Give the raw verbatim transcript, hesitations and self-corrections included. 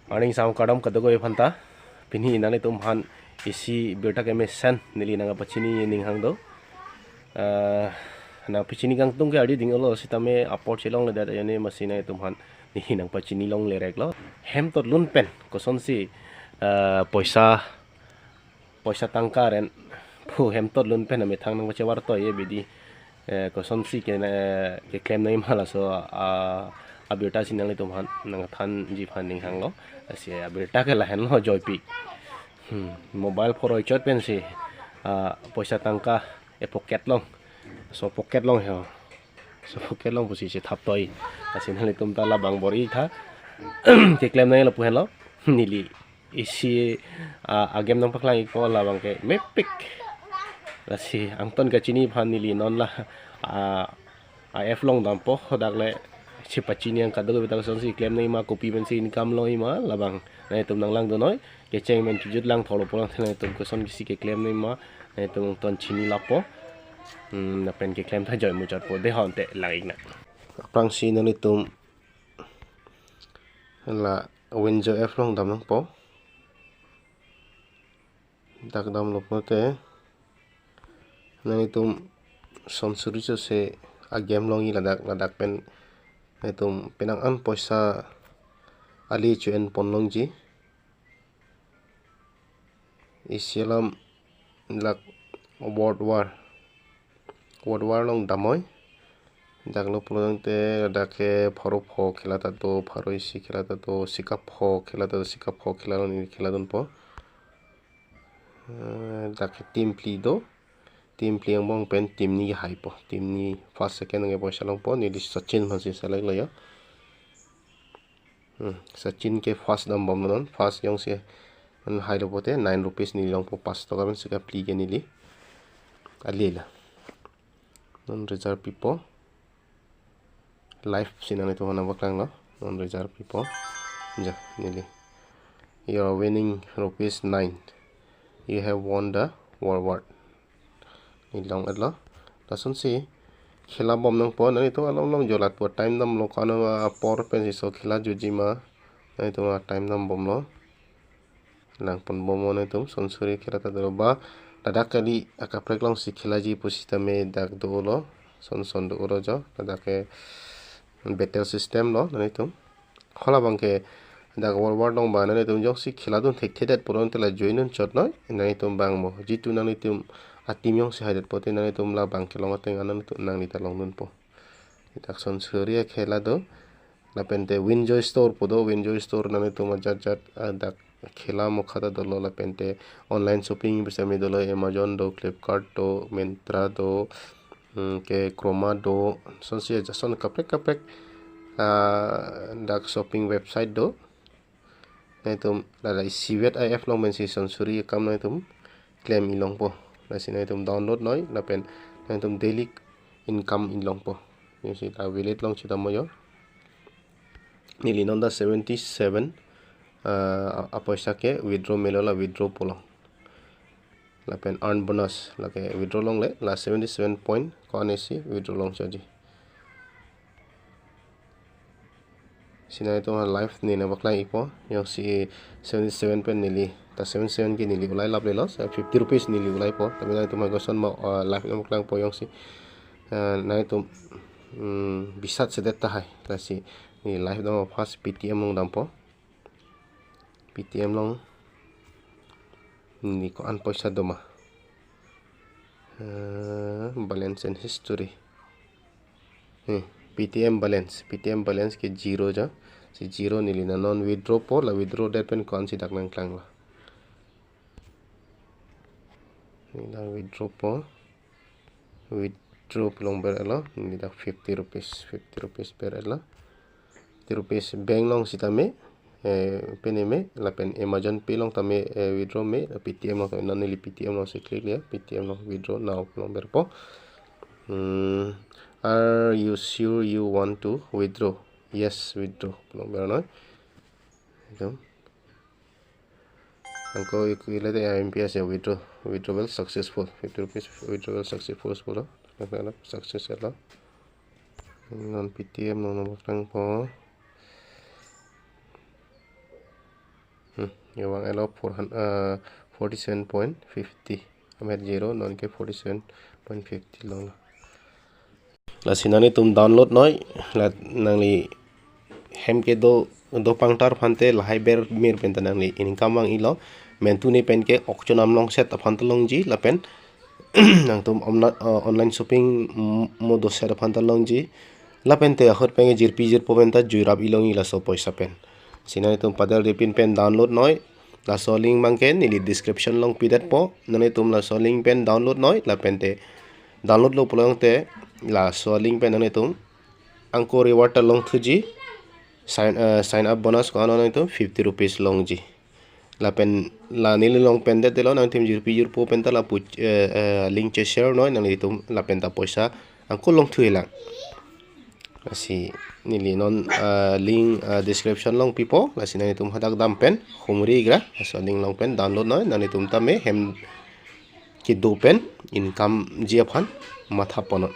Morning, sam kardom kadokave aphanta. Pini nanglitum aphan isi birta kemesen neli nangpachini ning hang do. Eh, nangpachini kangtung ke ardi ding-olo sitame apor chelongledet ajoine amatsi nanglitum aphan neli nangpachini longle reklo. Hem totlun pen kosonsi, eh, poisa poisa tangka ren pu hem totlun pen amethang nangpachevar toye bidi, eh, kosonsi ke, eh, keklem nangji ma laso, ah, abirta si nanglitum aphan nangthanji aphan ning hanglo. Lasi abirta ke lahenlo joypik. Hmm, mobile phoroi chot pensi, ah, poisa tangka e pocket along, laso pocket along he ho. Laso pocket along pusi chethap toi. Lasi nanglitum ta labang bor-itha. Keklem nangji lapu henlo. Neli isi, ah, agame nangpaklang-ikpo, labang ke mepik. Lasi angton kachini aphan neli non la, ah, a-app along dampo, hadak le chepachini nang kadokave ta kosonsi klem nangji ma, kopi pensi income longji ma, labang nanglitum nanglang dunnoi. Kecheng pen kejut lang thorlo pulang nanglitum koson kisi keklem nangji ma, nanglitum angton chini lapo. Hmm, lapen keklem tha joy muchotpo, dei ho ante lang-iknang. Aphrangsi nanglitum la Winzo app along dam nangpo. Dak damlo pulote nanglitum sonsuri sose agame longji ladak, ladak pen nanglitum penang an poisa ale chu-en pon longji. Isi alam lak World War. World War along damnoi. Dak lo pulo tangte dak ke pharo pho khela ta do, pharo isi khela ta do, sika pho khela ta do, sika pho khela lo, neli khela dunpo. Eh, dak ke team phli do. Team phli angbong pen team ni haipo. Team ni first, second ke poisa longpo. Neli Sachin aphansi select lo jo. Hmm, Sachin ke first dambomnon, first jongsi an hailo pulote nine rupees neli longpo, pas toka pen sika phli ke neli ale la. Non result pipo. Live si nanglitum aphan nangpaklanglo. Non result pipo. Ja, neli. You are winning rupees nine. You have won the reward. Neli long-etlo. Lasonsi khela bom nangpo, nanglitum along long jolatpo, time damlo, ko-an apor pensi so khela jutji ma. Nanglitum a time dambomlo. Lang ponbomnon nanglitum, sonsuri khela ta dolo ba. Ladak kali akaprek alongsi khelaji pusitame dak dolo. Son son dolo jo. Ladak ke battle system lo nanglitum. Halabang ke dak World War along ba nanglitum jongsi khela dun thekthedet pulote la join dun chotnoi, nanglitum bang mo. Jitu nanglitum a team jongsi haidet pulote nanglitum labang kelong ateng an nanglitum nangli ta long dunpo. Dak sonsuri akhela do. Lapente Winzo Store pu do, Winzo Store nanglitum ajat jat, ah, dak khela mokha ta dolo, lapente online shopping pusitame dolo, Amazon do, Flipkart do, Myntra do, hmm, ke Croma do, sonsi ajason kaprek kaprek, ah, dak shopping website do. Nanglitum lada isivet a-app along pensi sonsuri akam nanglitum klem-ik longpo. Lasi nanglitum download noi, lapen nanglitum daily income-ik longpo. Jongsi la wallet along chedam jo. Neli non ta seventy seven, ah, apoisa ke withdraw melo, la withdraw pulo. Lapen earn bonus, lake withdraw longle, la seventy seven point ko-an isi withdraw long choji. Si nanglitum live neli nangpaklang-ikpo, jongsi seventy seven pen neli, ta seventy seven ke neli ulai laplelo, so fifty rupees neli ulaipo, tapi nanglitum koson ma, ah, live nangpaklangpo jongsi, ah, nanglitum, hmm, bisat sedet tahai, lasi neli live dam first Paytm along dampo. Paytm along neli ko-an poisa doma. Eh, balance and history. Eh, Paytm balance, Paytm balance ke zero jo. Si zero, neli non withdraw po, la withdraw det pen ko-ansi dak nangklanglo. Neli dak withdraw po. Withdraw pu along ber-etlo, neli dak fifty rupees, fifty rupees ber-etlo. Fifty rupees bank along sitame, eh, peme me, lapen Amazon Pay along tame, eh, withdraw me, Paytm along tame, non neli Paytm alongsi click-lo, Paytm along withdraw now pu along berpo. Hmm, are you sure you want to withdraw? Yes, withdraw pu along bernoi. Itum. Anke ik-, ilate I M P S ya withdraw. Withdrawal successful. Fifty rupees withdrawal successful pulo. Success lo. Non Paytm along nangpaklangpo. Hmm, kevang elo four hundred, uh, forty seven point fifty. Amet zero, non ke forty seven point fifty longlo. Lasi nanglitum download noi, la nangli hem kedo, do pangtar aphan te lahai ber mir pen ta nangli income vang-ilo. Mentu ne pen ke auction amlong set aphan ta longji, lapen nangtum omna-, uh, online shopping, mm, mo do set aphan ta longji. Lapen te ahut pen ke jirpi jirpo pen ta juirap-i longji laso poisa pen. Si nanglitum padal ripin pen download noi. Laso link abang ke neli description along pidetpo. Nanglitum laso link pen download noi. Lapen te download lo pulo tangte laso link pen nanglitum angko reward ta longthuji. Sign, uh, sign up bonus ko-an nanglitum fifty rupees longji. Lapen la neli longpen det telo, nangtum jirpi jirpo pen ta lapu, eh, eh, link che-share noi, nanglitum lapen ta poisa angko longthu-i lang. Lasi neli non, eh, link, eh, description along pipo, lasi nanglitum hadak dam pen humri gra, laso link along pen download noi, nanglitum tame hem kedo pen income ji aphan matha ponnon.